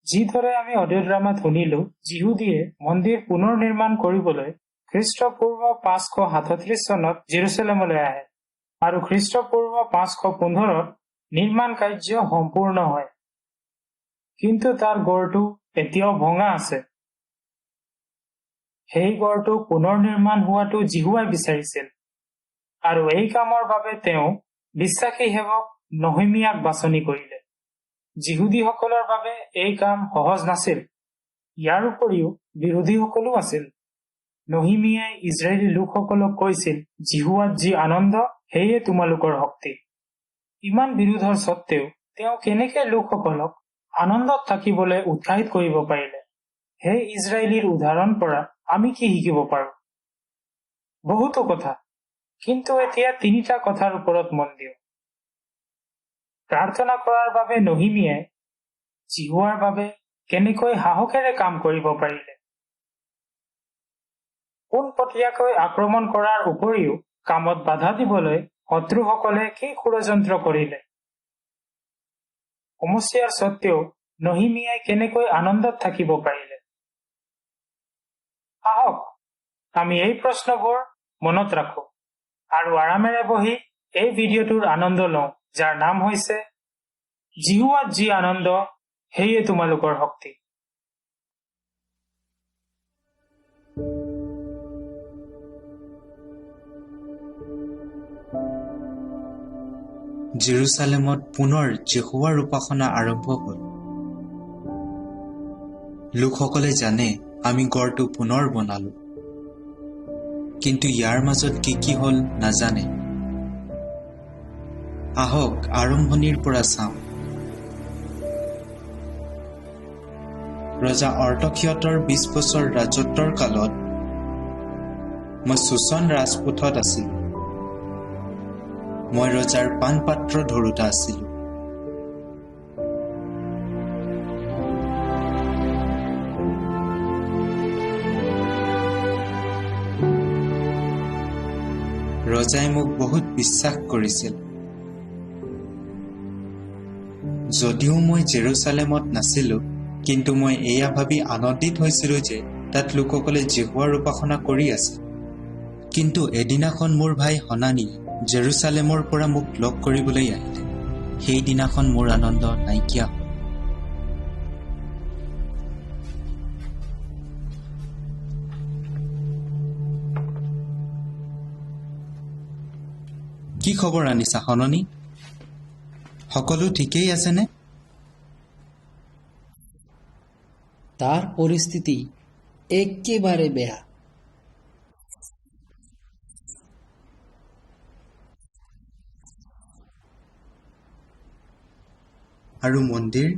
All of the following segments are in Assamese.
যিদৰে আমি অডিঅ' ড্ৰামাত শুনিলো, যিহুদীয়ে মন্দিৰ পুনৰ নিৰ্মাণ কৰিবলৈ খ্ৰীষ্টপূৰ্ব 537 চনত জেৰুচালেমলৈ আহে আৰু খ্ৰীষ্টপূৰ্ব 515ত নিৰ্মাণ কাৰ্য সম্পূৰ্ণ হয়। কিন্তু তাৰ গড়টো এতিয়াও ভঙা আছে। সেই গড়টো পুনৰ নিৰ্মাণ হোৱাটো যিহোৱাই বিচাৰিছিল আৰু এই কামৰ বাবে তেওঁ বিশ্বাসী সেৱক নহিমিয়াক বাছনি কৰিলে। যিহুদীসকলৰ বাবে এই কাম সহজ নাছিল। ইয়াৰ উপৰিও বিৰোধীসকলো আছিল। নহিমিয়াই ইজৰাইলী লোকসকলক কৈছিল, যিহোৱাত যি আনন্দ, সেয়ে তোমালোকৰ শক্তি। ইমান বিৰোধৰ সত্ত্বেও তেওঁ কেনেকৈ লোকসকলক আনন্দত থাকিবলৈ উৎসাহিত কৰিব পাৰিলে? সেই ইজৰাইলীৰ উদাহৰণ পৰা আমি কি শিকিব পাৰো? বহুতো কথা, কিন্তু এতিয়া তিনিটা কথাৰ ওপৰত মন দিওঁ। প্ৰাৰ্থনা কৰাৰ বাবে নহিমিয়াই যিহোৱাৰ বাবে কেনেকৈ সাহসেৰে কাম কৰিব পাৰিলে? পোনপটীয়াকৈ আক্ৰমণ কৰাৰ উপৰিও কামত বাধা দিবলৈ শত্ৰুসকলে কি ষড়যন্ত্ৰ কৰিলে? সমস্যাৰ সত্ত্বেও নহিমিয়াই কেনেকৈ আনন্দত থাকিব পাৰিলে? আহক আমি এই প্ৰশ্নবোৰ মনত ৰাখো আৰু আৰামেৰে বহি এই ভিডিঅ'টোৰ আনন্দ লওঁ, যাৰ নাম হৈছে যিহোৱাত যি আনন্দ, সেয়ে তোমালোকৰ শক্তি। জেৰুচালেমত পুনৰ যিহোৱাৰ উপাসনা আৰম্ভ হ'ল। লোকসকলে জানে আমি গড়টো পুনৰ বনালো, কিন্তু ইয়াৰ মাজত কি কি হ'ল নাজানে। আহক আৰম্ভণিৰ পৰা চাওঁ। ৰজা অৰ্তক্ষতৰ 20 বছৰ ৰাজত্বৰ কালত মই চুচন ৰাজপথত আছিলো। মই ৰজাৰ পানপাত্ৰ ধৰোঁতা আছিলো। ৰজাই মোক বহুত বিশ্বাস কৰিছিল। যদিও মই জেৰুচালেমত নাছিলো, কিন্তু মই এয়া ভাবি আনন্দিত হৈছিলো যে তাত লোকসকলে যিহোৱাৰ উপাসনা কৰি আছিল। কিন্তু এদিনাখন মোৰ ভাই হনানিয়ে জেৰুচালেমৰ পৰা মোক লগ কৰিবলৈ আহিলে। সেইদিনাখন মোৰ আনন্দ নাইকিয়া হ'ল। কি খবৰ আনিছা হননি? সকলো ঠিকেই আছেনে? তাৰ পৰিস্থিতি একেবাৰে বেয়া। আৰু মন্দিৰ?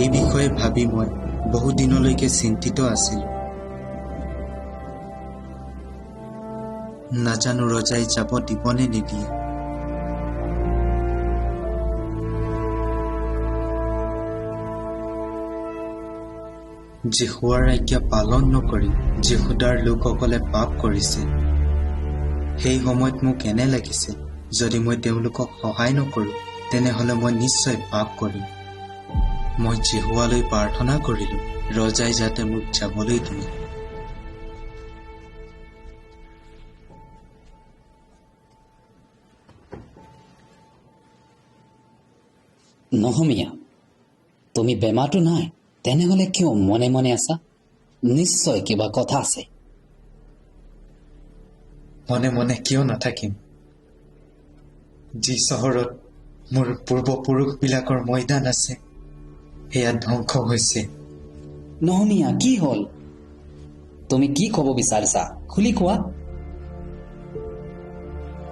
এই বিষয়ে ভাবি মই বহুদিনলৈকে চিন্তিত আছিলো। নাজানো ৰজাই যাব দিবনে নিদিয়ে। যিহোৱাৰ আজ্ঞা পালন নকৰি যিহূদাৰ লোকসকলে পাপ কৰিছিল। সেই সময়ত মোক এনে লাগিছিল, যদি মই তেওঁলোকক সহায় নকৰোঁ তেনেহ'লে মই নিশ্চয় পাপ কৰিম। মই যিহোৱালৈ প্ৰাৰ্থনা কৰিলো, ৰজাই যাতে মোক যাবলৈ দিয়ে। নহমিয়া, তুমি বেমাৰটো নাই, তেনেহ'লে কিয় মনে মনে আছা? নিশ্চয় কিবা কথা আছে। মনে মনে কিয় নাথাকিম? যি চহৰত মোৰ পূৰ্বপুৰুষবিলাকৰ মৈদান আছে, সেয়া ধ্বংস হৈছে। নহমিয়া, কি হ'ল? তুমি কি ক'ব বিচাৰিছা খুলি কোৱা।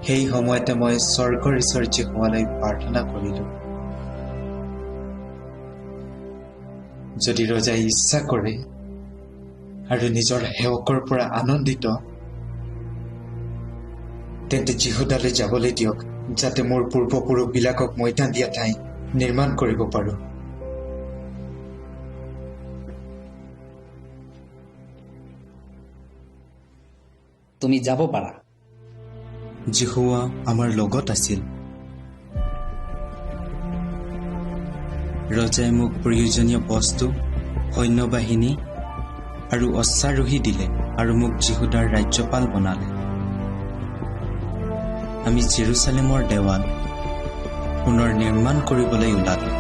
সেই সময়তে মই স্বৰ্গৰ ঈশ্বৰ যিহোৱালৈ প্ৰাৰ্থনা কৰিলো। যদি ৰজাই ইচ্ছা কৰে আৰু নিজৰ সেৱকৰ পৰা আনন্দিত, তেন্তে যিহূদালৈ যাবলৈ দিয়ক, যাতে মোৰ পূৰ্বপুৰুষবিলাকক মৈদাম দিয়া ঠাই নিৰ্মাণ কৰিব পাৰোঁ। তুমি যাব পাৰা। যিহোৱা আমাৰ লগত আছিল। ৰজাই মোক প্ৰয়োজনীয় বস্তু, সৈন্যবাহিনী আৰু অশ্বাৰোহী দিলে আৰু মোক যিহূদাৰ ৰাজ্যপাল বনালে। আমি জেৰুচালেমৰ দেৱাল পুনৰ নিৰ্মাণ কৰিবলৈ ওলালো।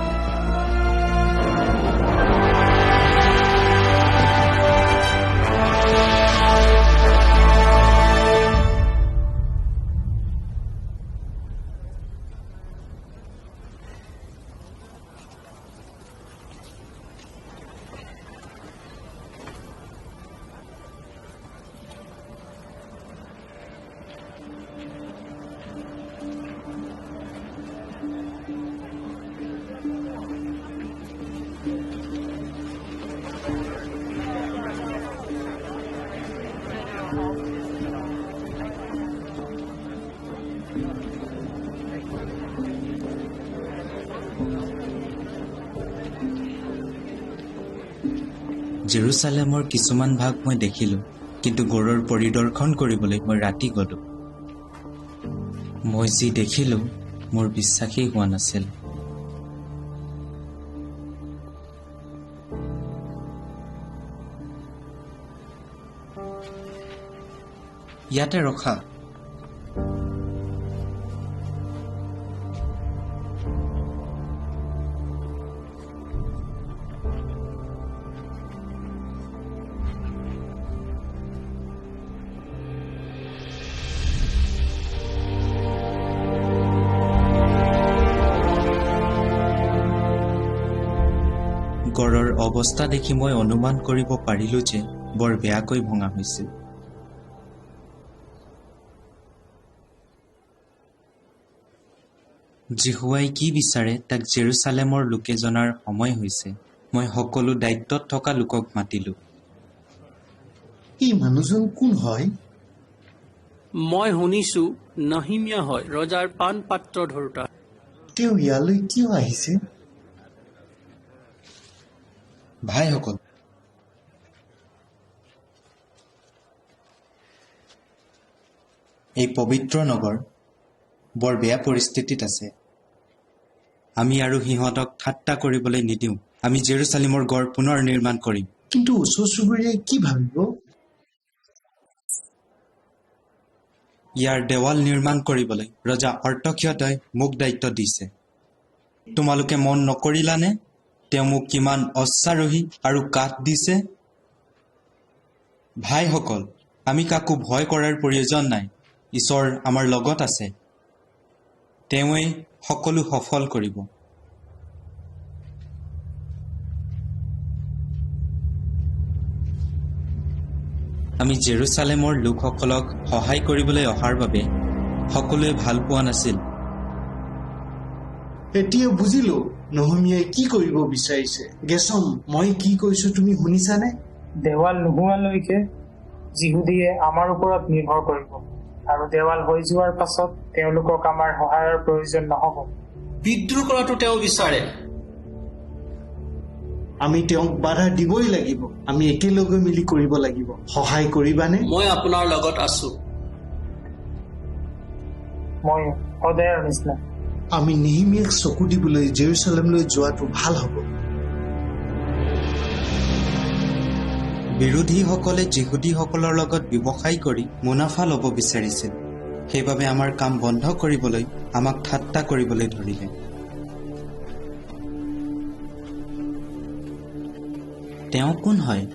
জেৰুচালেমৰ কিছুমান ভাগ মই দেখিলোঁ, কিন্তু গড়ৰ পৰিদৰ্শন কৰিবলৈ মই ৰাতি গলোঁ। মই যি দেখিলোঁ মোৰ বিশ্বাসেই হোৱা নাছিল। ইয়াতে ৰখা। গড়ৰ অৱস্থা দেখি মই অনুমান কৰিব পাৰিলোঁ যে বৰ বেয়াকৈ ভঙা হৈছিল। যিহোৱাই কি বিচাৰে তাক জেৰুচালেমৰ লোকে জনাৰ সময় হৈছে। মই সকলো দায়িত্বত থকা লোকক মাতিলোঁ। এই মানুহজন কোন হয়? মই শুনিছো নহিমীয়া হয়, ৰজাৰ পান পাত্ৰ ধৰোঁতা। তেওঁ ইয়ালৈ কিয় আহিছে? ভাইসকল, এই পবিত্ৰ নগৰ বৰ বেয়া পৰিস্থিতিত আছে। আমি আৰু সিহঁতক ঠাট্টা কৰিবলৈ নিদিওঁ। আমি জেৰুচালেমৰ গড় পুনৰ নিৰ্মাণ কৰিম। কিন্তু ওচৰ চুবুৰীয়াই কি ভাবিব? ইয়াৰ দেৱাল নিৰ্মাণ কৰিবলৈ ৰজা অৰ্তক্ষয়ই মোক দায়িত্ব দিছে। তোমালোকে মন নকৰিলানে তেওঁ মোক কিমান অশ্বাৰোহী আৰু কাঠ দিছে? ভাইসকল, আমি কাকো ভয় কৰাৰ প্ৰয়োজন নাই। ঈশ্বৰ আমাৰ লগত আছে। তেওঁৱেই সকলো সফল কৰিব। আমি জেৰুচালেমৰ লোকসকলক সহায় কৰিবলৈ অহাৰ বাবে সকলোৱে ভাল পোৱা নাছিল। এতিয়া বুজিলো নহিমীয়াই কি কৰিব বিচাৰিছে। গেছম, মই কি কৈছো তুমি শুনিছানে? দেৱাল নোহোৱালৈকে যিহুদীয়ে আমাৰ ওপৰত নিৰ্ভৰ কৰিব, আৰু দেৱাল হৈ যোৱাৰ পাছত তেওঁলোকক আমাৰ সহায়ৰ প্ৰয়োজন নহ'ব। বিদ্ৰোহ কৰাটো তেওঁ বিচাৰে। আমি তেওঁক বাধা দিবই লাগিব। আমি একেলগে মিলি কৰিব লাগিব। সহায় কৰিবানে? মই আপোনাৰ লগত আছো। মই সদায়ৰ নিচিনা। আমি নেহিমিয়াক চকু দিবলৈ জেৰুচালেমলৈ যোৱাটো ভাল হ'ব। বিৰোধীসকলে যিহুদীসকলৰ লগত ব্যৱসায় কৰি মুনাফা ল'ব বিচাৰিছিল। সেইবাবে আমাৰ কাম বন্ধ কৰিবলৈ আমাক ঠাট্টা কৰিবলৈ ধৰিলে। তেওঁ কোন হয়?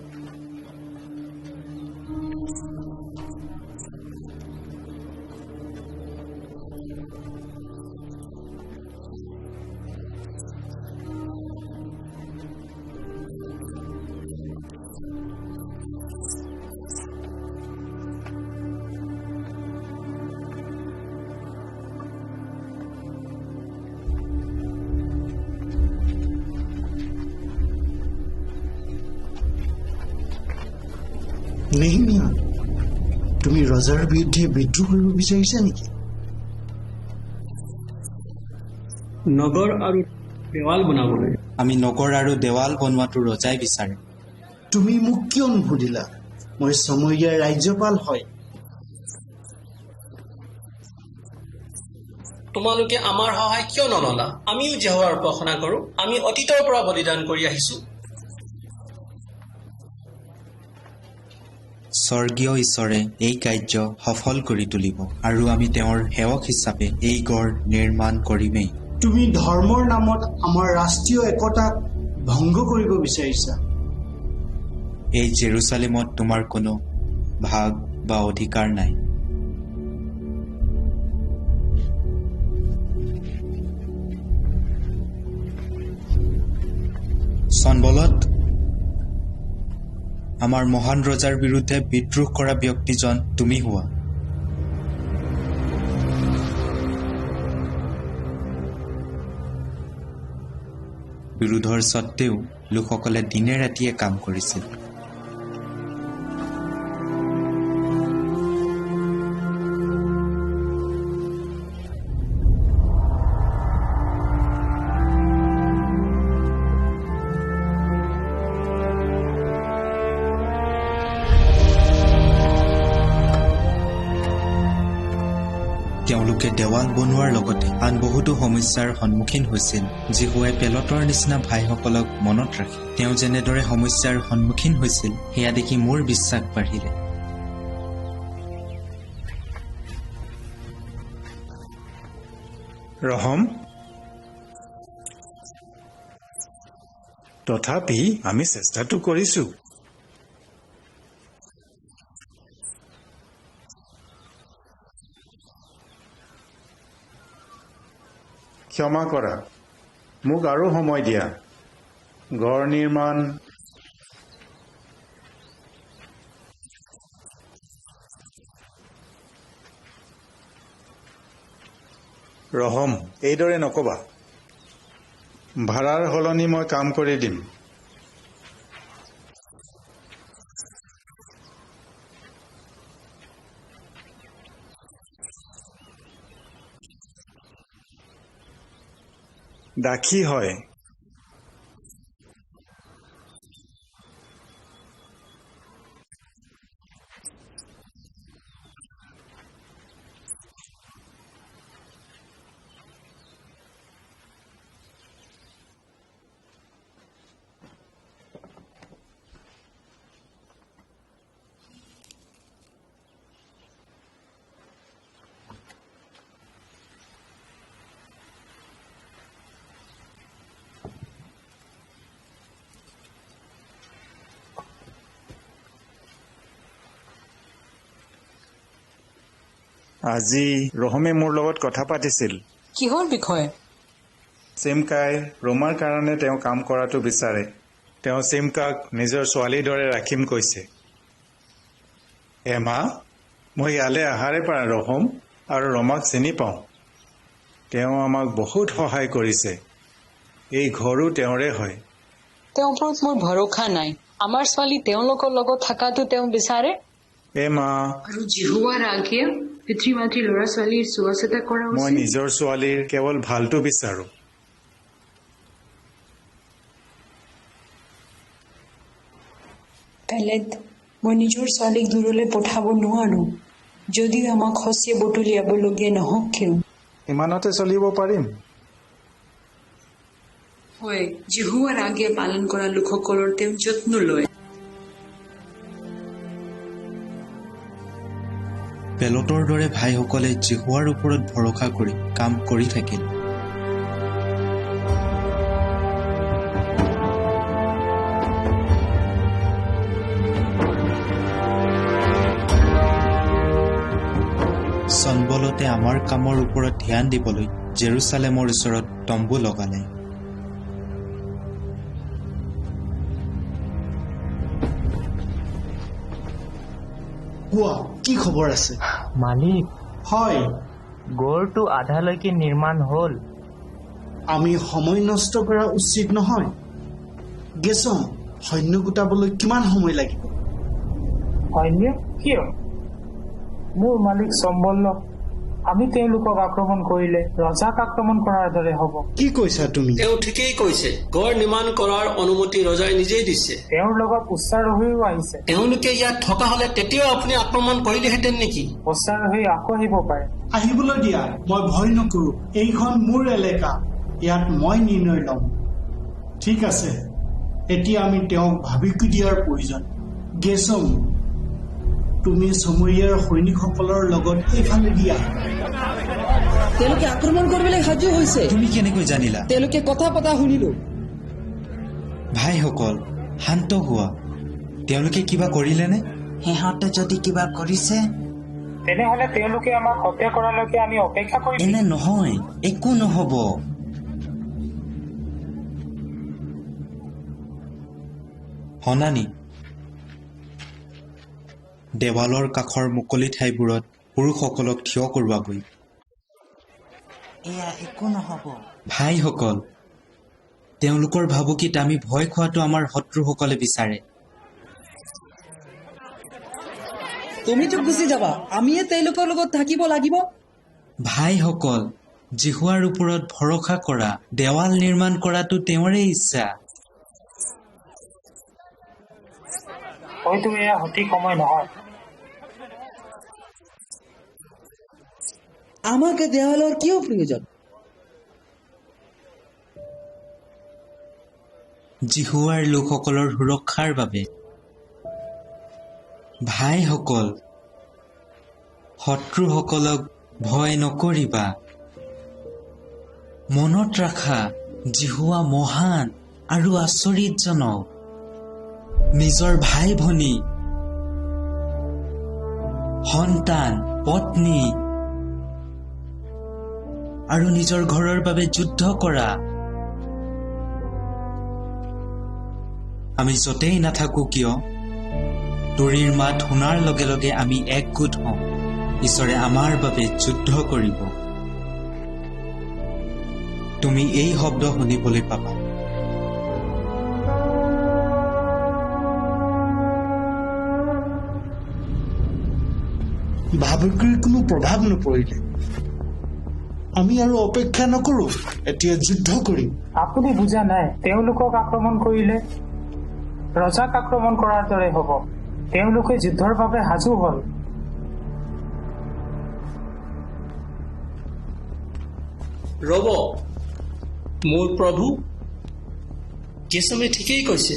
নেহিমিয়া, তুমি ৰজাৰ বিৰুদ্ধে বিদ্ৰোহ কৰিব বিচাৰিছা নেকি? নগৰ আৰু দেৱাল বনাবলৈ। আমি নগৰ আৰু দেৱাল বনোৱাটো ৰজাই বিচাৰে। তুমি মোক কিয় নুসুধিলা? মই চমৰীয়াৰ ৰাজ্যপাল হয়। তোমালোকে আমাৰ সহায় কিয় নললা? আমিও যিহোৱাৰ উপাসনা কৰো। আমি অতীতৰ পৰা বলিদান কৰি আহিছো। স্বৰ্গীয় ঈশ্বৰে এই কাৰ্য সফল কৰি তুলিব আৰু আমি তেওঁৰ সেৱক হিচাপে এই গড় নিৰ্মাণ কৰিমেই। তুমি ধৰ্মৰ নামত আমাৰ ৰাষ্ট্ৰীয় একতাক ভংগ কৰিব বিচাৰিছা। এই জেৰুচালেমত তোমাৰ কোনো ভাগ বা অধিকাৰ নাই। চনবলত, আমাৰ মহান ৰজাৰ বিৰুদ্ধে বিদ্ৰোহ কৰা ব্যক্তিজন তুমি হোৱা। বিৰোধৰ স্বত্বেও লোকসকলে দিনে ৰাতিয়ে কাম কৰিছিল। তেওঁলোকে দেৱাল বনোৱাৰ লগতে আন বহুতো সমস্যাৰ সন্মুখীন হৈছিল। যিহোৱাই পেলটৰ নিচিনা ভাইসকলক মনত ৰাখি তেওঁ যেনেদৰে সমস্যাৰ সন্মুখীন হৈছিল, সেয়া দেখি মোৰ বিশ্বাস বাঢ়িলে। ৰহম, তথাপি আমি চেষ্টাটো কৰিছো। ক্ষমা কৰা, মোক আৰু সময় দিয়া। ঘৰ নিৰ্মাণ। ৰহম, এইদৰে নকবা। ভাড়াৰ সলনি মই কাম কৰি দিম। দাসী হয়। আজি ৰহমে মোৰ লগত কথা পাতিছিল। কিহৰ বিষয়ে? চিমকাই ৰোমাৰ কাৰণে তেওঁ কাম কৰাটো বিচাৰে। তেওঁ চিমকাক নিজৰ ছোৱালীৰ দৰে ৰাখিম কৈছে। এমা, মই ইয়ালৈ অহাৰে পৰা ৰহম আৰু ৰমাক চিনি পাওঁ। তেওঁ আমাক বহুত সহায় কৰিছে। এই ঘৰো তেওঁৰে হয়। তেওঁৰ ওপৰত মোৰ ভৰসা নাই। আমাৰ ছোৱালী তেওঁলোকৰ লগত থকাটো তেওঁ বিচাৰে। এমা, আৰু যিহোৱাৰ আজ্ঞা পিতৃ মাতৃ ল'ৰা ছোৱালীৰ চোৱা চিতা কৰা মই উচিত। নিজৰ ছোৱালীৰ কেৱল ভালটো বিচাৰো। পেলেত, মই নিজৰ ছোৱালীক দূৰলৈ পঠাব নোৱাৰো, যদিও আমাক শস্য বুটলিয়াবলগীয়া নহওক কিয়। ইমানতে চলিব পাৰিম। হয়, যিহোৱাৰ আজ্ঞা পালন কৰা লোকসকলৰ তেওঁ যত্ন লয়। পেলটৰ দৰে ভাইসকলে যিহোৱাৰ ওপৰত ভৰসা কৰি কাম কৰি থাকিল। চনবলতে আমাৰ কামৰ ওপৰত ধ্যান দিবলৈ জেৰুচালেমৰ ওচৰত তম্বু লগালে। কোৱা, কি খবৰ আছে? মালিক। হয়। গড়টো আধালৈকে নিৰ্মাণ হ'ল। আমি সময় নষ্ট কৰা উচিত নহয়। গেছম, সৈন্য গোটাবলৈ কিমান সময় লাগিব? সৈন্য কিয়? মোৰ মালিক চম্বল্ল, আমি তেওঁলোকক আক্ৰমণ কৰিলে ৰজাক আক্ৰমণ কৰাৰ দৰে হ'ব। কি কৈছা তুমি? তেওঁ ঠিকেই কৈছে। গড় নিৰ্মাণ কৰাৰ অনুমতি ৰজাই নিজেই দিছে। তেওঁৰ লগত উচ্চাৰোহীও আহিছে। তেওঁলোকে ইয়াত থকা হলে তেতিয়াও আপুনি আক্ৰমণ কৰিলেহেঁতেন নেকি? অশ্বাৰোহী আকৌ আহিব পাৰে। আহিবলৈ দিয়া, মই ভয় নকৰো। এইখন মোৰ এলেকা, ইয়াত মই নিৰ্ণয় ল'ম। ঠিক আছে, এতিয়া আমি তেওঁক ভাবুকি দিয়াৰ প্ৰয়োজন। গেছম, তুমি চমৰীয়াৰ সৈনিকসকলৰ লগত এইফালে দিয়া। তেওঁলোকে আক্ৰমণ কৰিবলৈ সাজু হৈছে। তুমি কেনেকৈ জানিলা? তেওঁলোকে কথা পতা শুনিলো। ভাইসকল, শান্ত হোৱা। তেওঁলোকে কিবা কৰিলেনে? সিহঁতে যদি কিবা কৰিছে তেনেহলে তেওঁলোকে আমাক হত্যা কৰালৈকে আমি অপেক্ষা কৰিম। এনে নহয়, একো নহব। হনানি, দেৱালৰ কাষৰ মুকলি ঠাইবোৰত পুৰুষসকলক থিয় কৰোৱাগৈ। এয়া একো নহব। ভাইসকল, তেওঁলোকৰ ভাবুকিত আমি ভয় খোৱাটো আমাৰ শত্ৰুসকলে বিচাৰে। তুমিতো গুচি যাবা, আমিয়ে তেওঁলোকৰ লগত থাকিব লাগিব। ভাইসকল, যিহোৱাৰ ওপৰত ভৰসা কৰা। দেৱাল নিৰ্মাণ কৰাটো তেওঁৰে ইচ্ছা। হয়তো এয়া সঠিক সময় নহয়। আমাক দেৱালৰ কিয় প্ৰয়োজন? যিহোৱাৰ লোকসকলৰ সুৰক্ষাৰ বাবে। ভাইসকল, শত্ৰুসকলক ভয় নকৰিবা। মনত ৰাখা, যিহোৱা মহান আৰু আচৰিতজনক। নিজৰ ভাই ভনী, সন্তান, পত্নী আৰু নিজৰ ঘৰৰ বাবে যুদ্ধ কৰা। আমি য'তেই নাথাকো কিয়, তুৰীৰ মাত শুনাৰ লগে লগে আমি একগোট হওঁ। ঈশ্বৰে আমাৰ বাবে যুদ্ধ কৰিব। তুমি এই শব্দ শুনিবলৈ পাবা। ভাবুকিৰ কোনো প্ৰভাৱ নপৰিলে। আমি আৰু অপেক্ষা নকৰো, এতিয়া যুদ্ধ কৰিম। আপুনি বুজা নাই, তেওঁলোকক আক্ৰমণ কৰিলে ৰজাক আক্ৰমণ কৰাৰ দৰে হ'ব। তেওঁলোকে যুদ্ধৰ বাবে সাজু হ'ল। ৰব, মোৰ প্ৰভু, গেছমে ঠিকেই কৈছে।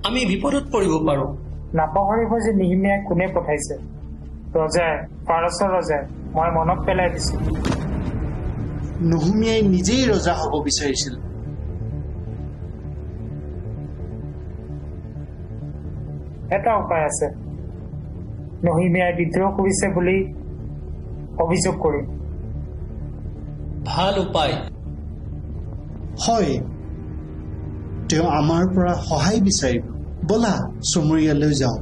আমি বিপদত পৰিব পাৰো। নাপাহৰিব যে নিহিমিয়াই কোনে পঠাইছে। ৰজাই, পাৰছৰ ৰজাই। মই মনত পেলাই দিছো। নহুমিয়াই নিজেই ৰজা হ'ব বিচাৰিছিল। এটা উপায় আছে। নহিমিয়াই বিদ্ৰোহ কৰিছে বুলি অভিযোগ কৰিম। ভাল উপায়। হয়, তেওঁ আমাৰ পৰা সহায় বিচাৰিব। ব'লা চমৰীয়ালৈ যাওঁ।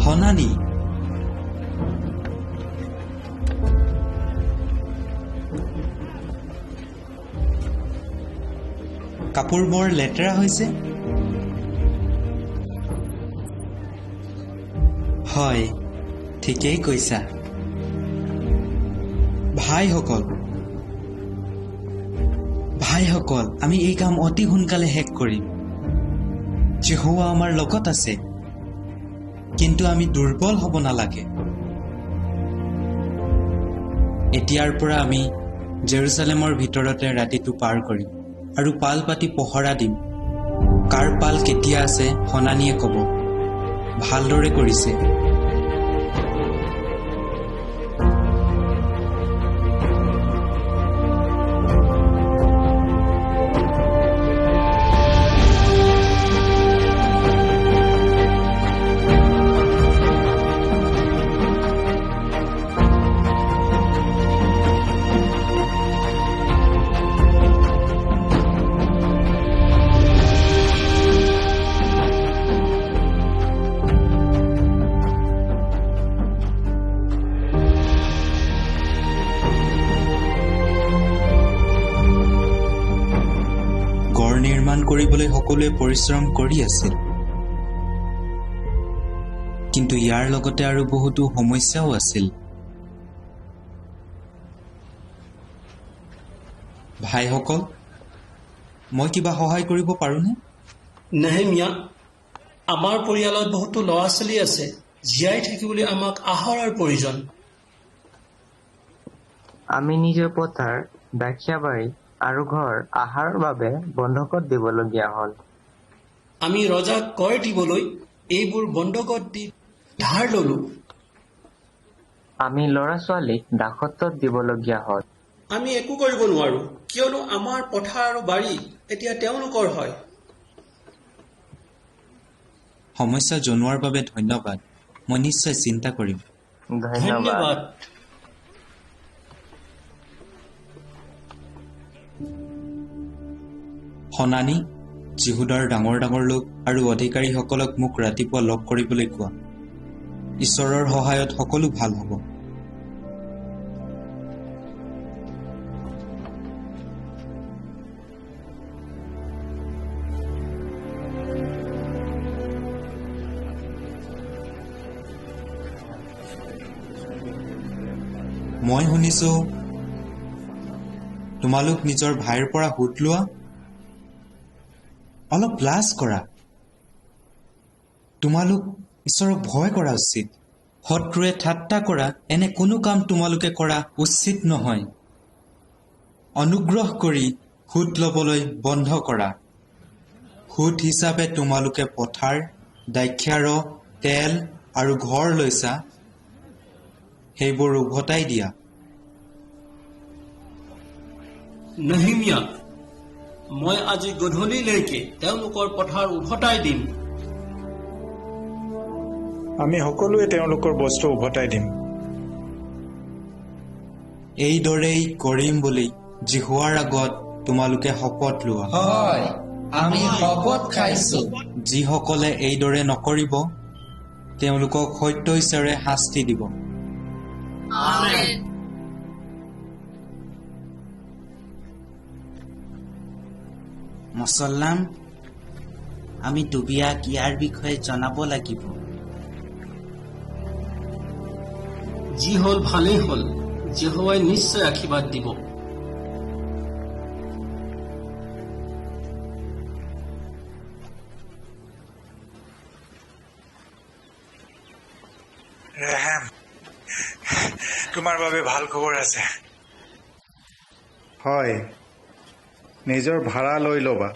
হনানি, কাপোৰ বৰ লেতেৰা হৈছে। হয়, ঠিকেই কৈছা। ভাইসকল, ভাইসকল, আমি এই কাম অতি সোনকালে শেষ কৰিম। যিহোৱা আমাৰ লগত আছে, কিন্তু আমি দুৰ্বল হ'ব নালাগে। এতিয়াৰ পৰা আমি জেৰুজালেমৰ ভিতৰতে ৰাতিটো পাৰ কৰিম আৰু পাল পাতি পহৰা দিম। কাৰ পাল কেতিয়া আছে হনানিয়ে ক'ব। ভালদৰে কৰিছে। নিৰ্মাণ কৰিবলৈ সকলোৱে পৰিশ্ৰম কৰি আছিল। কিন্তু ইয়াৰ লগতে আৰু বহুতো সমস্যাও আছিল। ভাইসকল, মই কিবা সহায় কৰিব পাৰোঁনে? নেহেমিয়া, আমাৰ পৰিয়ালত বহুতো ল'ৰা ছোৱালী আছে। জীয়াই থাকিবলৈ আমাক আহাৰৰ প্ৰয়োজন। আমি নিজৰ পথাৰ, দ্ৰাক্ষাবাৰী আৰু ঘৰ আহাৰৰ বাবে বন্ধকত দিবলগীয়া হ'ল। আমি ৰজাক কৰ দিবলৈ এইবোৰ বন্ধকত দি ধাৰ ললো। আমি ল'ৰা ছোৱালীক দাসত্বত দিবলগীয়া হ'ল। আমি একো কৰিব নোৱাৰো, কিয়নো আমাৰ পথাৰ আৰু বাৰী এতিয়া তেওঁলোকৰ হয়। সমস্যা জনোৱাৰ বাবে ধন্যবাদ। মই নিশ্চয় চিন্তা কৰিম। ধন্যবাদ। সনানি, যিহূদাৰ ডাঙৰ ডাঙৰ লোক আৰু অধিকাৰীসকলক মোক ৰাতিপুৱা লগ কৰিবলৈ কোৱা। ঈশ্বৰৰ সহায়ত সকলো ভাল হ'ব। মই শুনিছো তোমালোক নিজৰ ভাইৰ পৰা সুত লোৱা। অলপ লাজ কৰা। তোমালোক ঈশ্বৰক ভয় কৰা উচিত। শত্ৰুৱে ঠাট্টা কৰা এনে কোনো কাম তোমালোকে কৰা উচিত নহয়। অনুগ্ৰহ কৰি সুত ল'বলৈ বন্ধ কৰা। সুত হিচাপে তোমালোকে পথাৰ, দ্ৰাক্ষাৰস, তেল আৰু ঘৰ লৈছা, সেইবোৰ উভতাই দিয়া। নেহেমিয়া, মই আজি গধূলিলৈকে তেওঁলোকৰ পথাৰ উভতাই দিম। আমি সকলোৱে তেওঁলোকৰ বস্তু উভতাই দিম। এইদৰেই কৰিম বুলি যিহোৱাৰ আগত তোমালোকে শপত লোৱা। হয়, আমি শপত খাইছো। যিসকলে এইদৰে নকৰিব তেওঁলোকক সত্য ঈশ্বৰে শাস্তি দিব। মুছলমান, আমি টোবিয়াক ইয়াৰ বিষয়ে জনাব লাগিব। যি হ'ল ভালেই হ'ল। যিহোৱাই নিশ্চয় আশীৰ্বাদ দিব। ৰেহাম, তোমাৰ বাবে ভাল খবৰ আছে। হয়, নিজৰ ভাড়া লৈ ল'বা।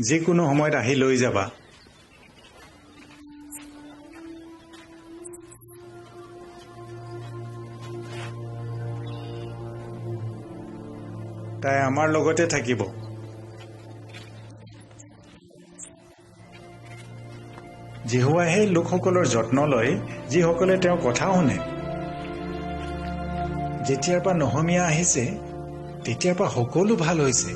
যিকোনো সময়ত আহি লৈ যাবা। তাই আমাৰ লগতে থাকিব। যিহোৱাই সেই লোকসকলৰ যত্ন লয় যিসকলে তেওঁৰ কথা শুনে। যেতিয়াৰ পৰা নহমীয়া আহিছে তেতিয়াৰ পৰা সকলো ভাল হৈছে।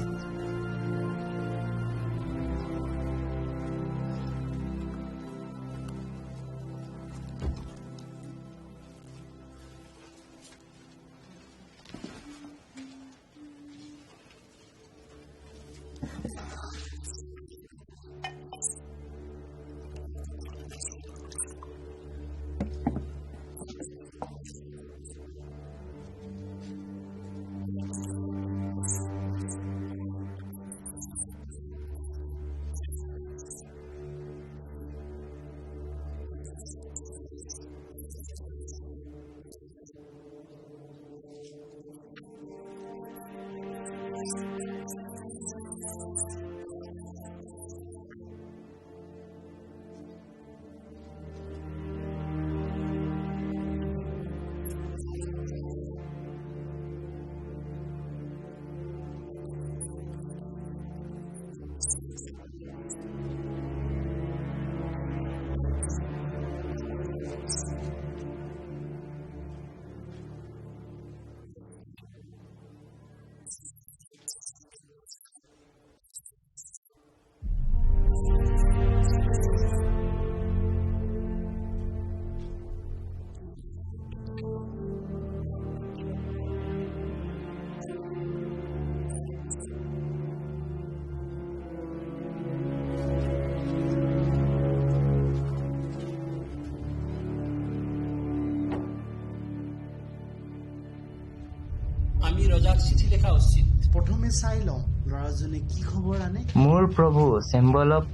আমি ৰজাক চিঠি লিখা উচিত। প্ৰথমে চাই লওঁ ল'ৰাজনে কি খবৰ আনে। মোৰ প্ৰভু চেম্বলক,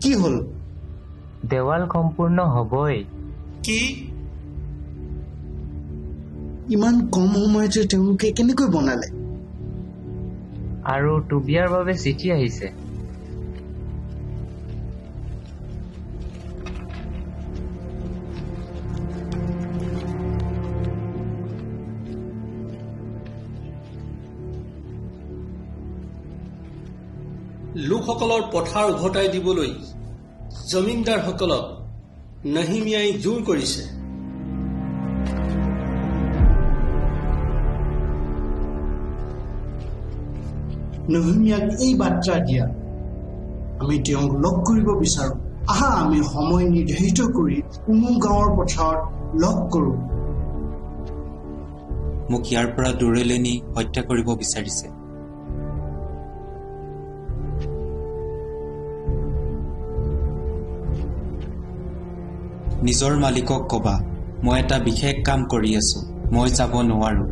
কি হ'ল? দেৱাল সম্পূৰ্ণ হ'বই। কি? ইমান কম সময়তে তেওঁলোকে কেনেকৈ বনালে? আৰু টোবিয়াৰ বাবে চিঠি আহিছে। লোকসকলৰ পথাৰ উভতাই দিবলৈ জমিনদাৰসকলক নহিমিয়াই জোৰ কৰিছে। নহিমিয়াক এই বাৰ্তা দিয়া, আমি তেওঁক লগ কৰিব বিচাৰো। আহা আমি সময় নিৰ্ধাৰিত কৰি কোনো গাঁৱৰ পথাৰত লগ কৰো। মোক ইয়াৰ পৰা দূৰলৈ নি হত্যা কৰিব বিচাৰিছে। নিজৰ মালিকক কবা, মই এটা বিশেষ কাম কৰি আছো, মই যাব নোৱাৰো।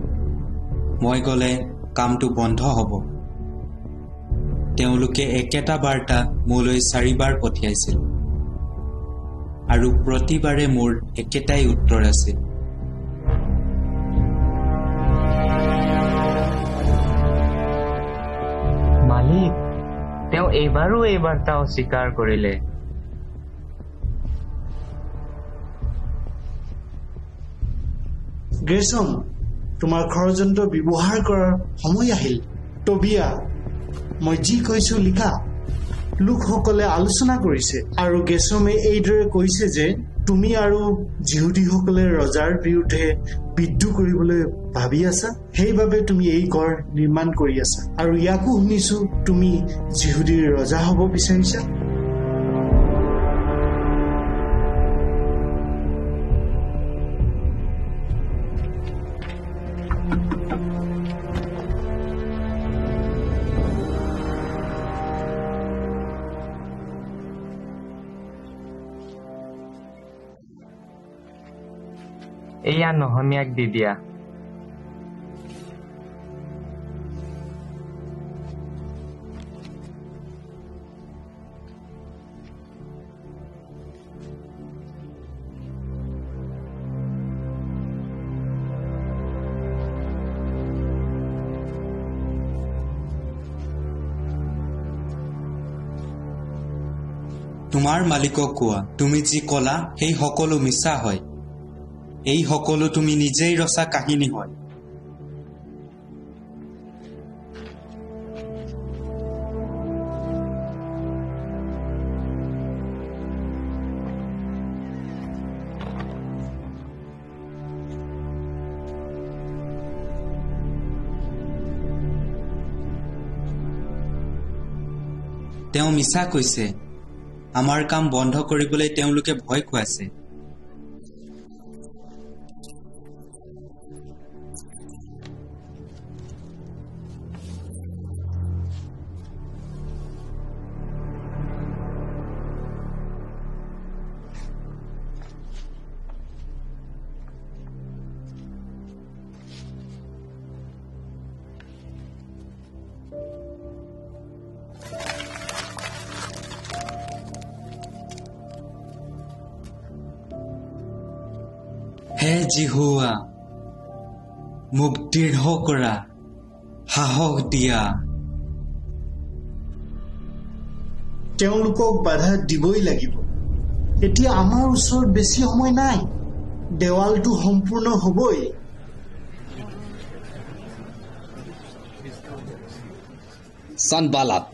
মই গ'লে কামটো বন্ধ হ'ব। তেওঁলোকে একেটা বাৰ্তা মোলৈ 4 বাৰ পঠিয়াইছিল আৰু প্ৰতিবাৰে মোৰ একেটাই উত্তৰ আছিল। মালিক, তেওঁ এইবাৰো এই বাৰ্তা অস্বীকাৰ কৰিলে। গ্ৰেচম, তোমাৰ ষড়যন্ত্ৰ ব্যৱহাৰ কৰাৰ সময় আহিল। টবিয়া, মই যি কৈছো লিখা। লোকসকলে আলোচনা কৰিছে আৰু গেছমে এইদৰে কৈছে যে তুমি আৰু যিহুদীসকলে ৰজাৰ বিৰুদ্ধে বিদ্ৰোহ কৰিবলৈ ভাবি আছা, সেইবাবে তুমি এই ঘৰ নিৰ্মাণ কৰি আছা। আৰু ইয়াকো শুনিছো তুমি যিহুদীৰ ৰজা হ'ব বিচাৰিছা। এয়া নহিমিয়াক দি দিয়া। তোমাৰ মালিকক কোৱা, তুমি যি কলা সেই সকলো মিছা হয়। এই সকলো তুমি নিজেই ৰচা কাহিনী হয়। তেওঁ মিছা কৈছে। আমাৰ কাম বন্ধ কৰিবলৈ তেওঁলোকে ভয় খুৱাইছে। হে যিহোৱা, মোক দৃঢ় কৰা, সাহস দিয়া। তেওঁলোকক বাধা দিবই লাগিব। এতিয়া আমাৰ ওচৰত বেছি সময় নাই। দেৱালটো সম্পূৰ্ণ হ'বই। সনবালাত,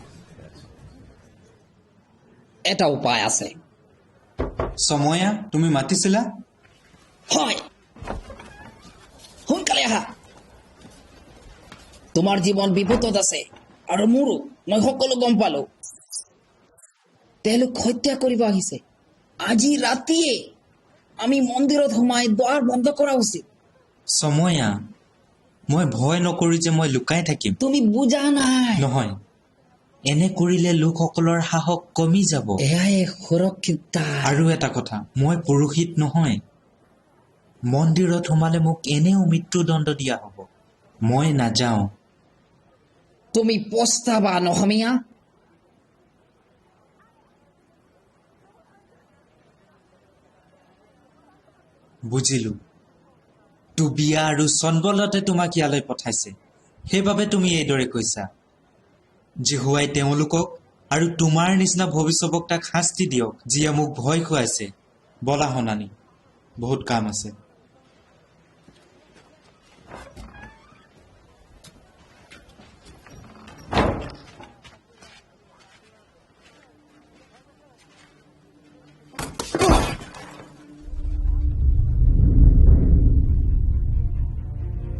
এটা উপায় আছে। চময়া, তুমি মাতিছিলা? হয়, সোনকালে আহা। তোমাৰ জীৱন বিপদত আছে আৰু মোৰো। মই সকলো গম পালো। তেওঁলোক হত্যা কৰিব আহিছে। আজি ৰাতিয়ে আমি মন্দিৰত সোমাই দুৱাৰ বন্ধ কৰা উচিত। চময়া, মই ভয় নকৰো যে মই লুকাই থাকিম। তুমি বুজা নাই। নহয়, এনে কৰিলে লোকসকলৰ সাহস কমি যাব। এয়াই সুৰক্ষিত। আৰু এটা কথা, মই পুৰোহিত নহয়। মন্দিৰত সোমালে মোক এনেও মৃত্যুদণ্ড দিয়া হ'ব। মই নাযাওঁ। তুমি পস্তাবা নহমিয়া। বুজিলো, টোবিয়া আৰু চনবল্লতে তোমাক ইয়ালৈ পঠাইছে, সেইবাবে তুমি এইদৰে কৈছা। যিহোৱাই তেওঁলোকক আৰু তোমাৰ নিচিনা ভৱিষ্যবক্তাক শাস্তি দিয়ক, যিয়ে মোক ভয় খুৱাইছে। বলা হনানি, বহুত কাম আছে।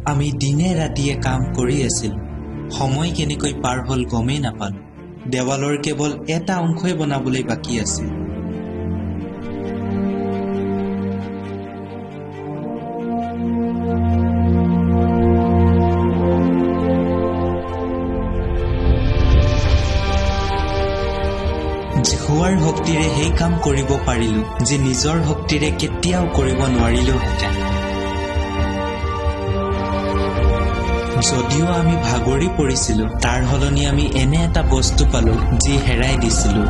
আমি দিনে ৰাতিয়ে কাম কৰি আছিলো। সময় কেনেকৈ পাৰ হ'ল গমেই নাপালো। দেৱালৰ কেৱল এটা অংশই বনাবলৈ বাকী আছিল। যিহোৱাৰ শক্তিৰে সেই কাম কৰিব পাৰিলো, যি নিজৰ শক্তিৰে কেতিয়াও কৰিব নোৱাৰিলোহেঁতেন। যদিও আমি ভাগৰি পৰিছিলো, তাৰ সলনি আমি এনে এটা বস্তু পালো যি হেৰাই দিছিলো,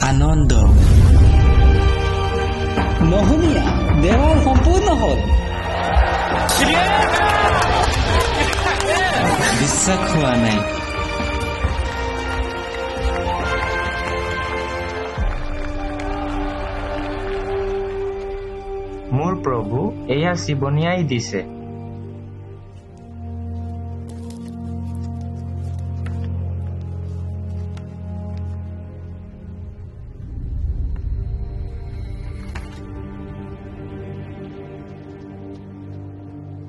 আনন্দ। নহমিয়া, দেৱাল সম্পূৰ্ণ হ'ল। বিশ্বাস হোৱা নাই। মোৰ প্ৰভু, এয়া চিবনিয়াই দিছে।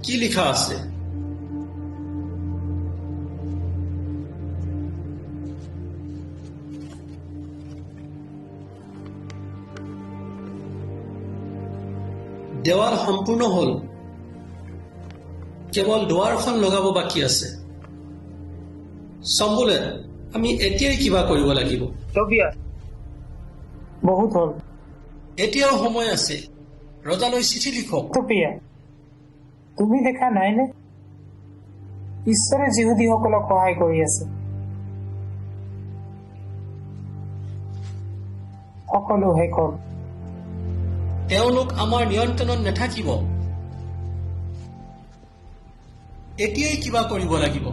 কি লিখা আছে? দেৱাল সম্পূৰ্ণ হ'ল, কেৱল দুৱাৰখন লগাব বাকী আছে। চম্বুলে, আমি এতিয়াই কিবা কৰিব লাগিব। বহুত হ'ল। এতিয়াও সময় আছে, ৰজালৈ চিঠি লিখক। টোবিয়া, তুমি দেখা নাইনে ঈশ্বৰে যিহুদীসকলক সহায় কৰি আছে? সকলো শেষ হ'ল। তেওঁলোক আমাৰ নিয়ন্ত্ৰণত নাথাকিব। এতিয়াই কিবা কৰিব লাগিব।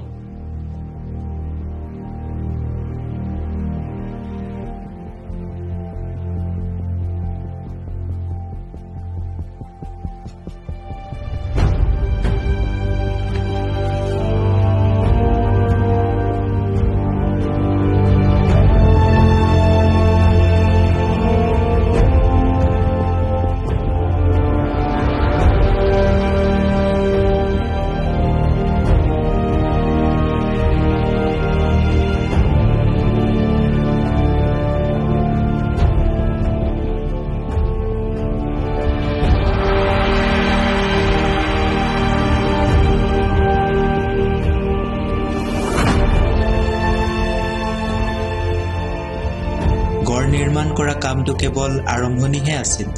নিৰ্মাণ কৰা কামটো কেৱল আৰম্ভণিহে আছিল।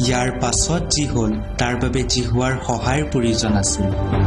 ইয়াৰ পাছত যি হ'ল তাৰ বাবে যিহোৱাৰ সহায়ৰ প্ৰয়োজন আছিল।